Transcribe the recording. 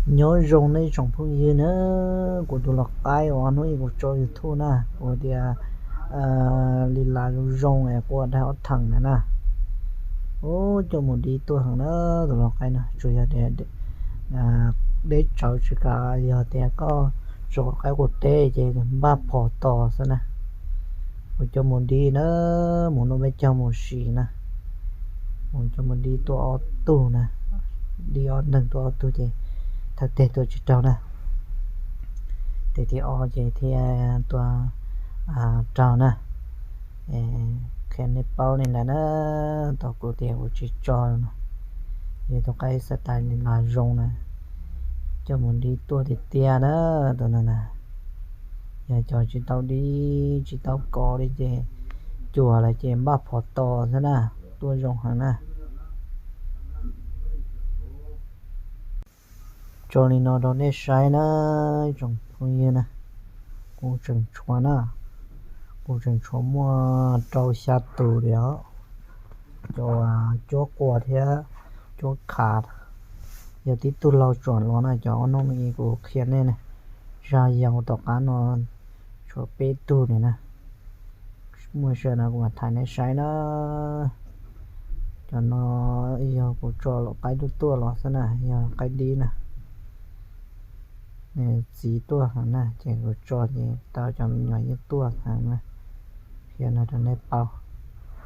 Nyob zoo nej tsoom phooj ywg na, kuv tus lau qaib uas hnub ib kuv tso YouTube na, kuv tias li las zoo zoo es kuv ua daig ob theem na na. Ub, coj mus dib tuaj heev na tus lau qaib no, tsuas yog tias deb tsawv tsis kav, yog tias koj tso qaib qus teb ces npaj phom tos xwb na. Kuv coj mus dib na, mus noj peb caug mus sim na, mus coj mus dib tuaj ob tug na, dib ob neeg tuaj ob tug ces thawj teg tuaj tsis raug na, tes thib ob ces thiaj tuaj raug na. Qhia nej paub li ntawd na, tau kuv tias kuv tsis tso no, yog tus qaib xav tas li las zoo na, coj mus dib tuaj tiag tiag na, tus no na. Yog cov tsis tau dib tsis tau kov li ces cuam lawm ces npaj phom tos xwb na, tuaj zoo heev na. Tso li no rau nej saib na, tsoom phooj ywg na, kuv tseem tshuav na, kuv tseem tshuav muaj rau xya tus li os, cov cuab quas thiab cuab khav. Yog tib tug laug tsom los na, cov ob hnub no kuv qhia nej na, zaj yau tom qab no tshuav peb tug li na. Muaj sij hawm no kuv mam thaij nej saib na. Cov no yog kuv tso lau qaib tuaj tuaj los xwb na, yog qaib dib na. Nws txiv tuaj heev na, ces kuv tso ces tau cov me nyuam yeej tuaj heev na. Qhia no rau nej paub.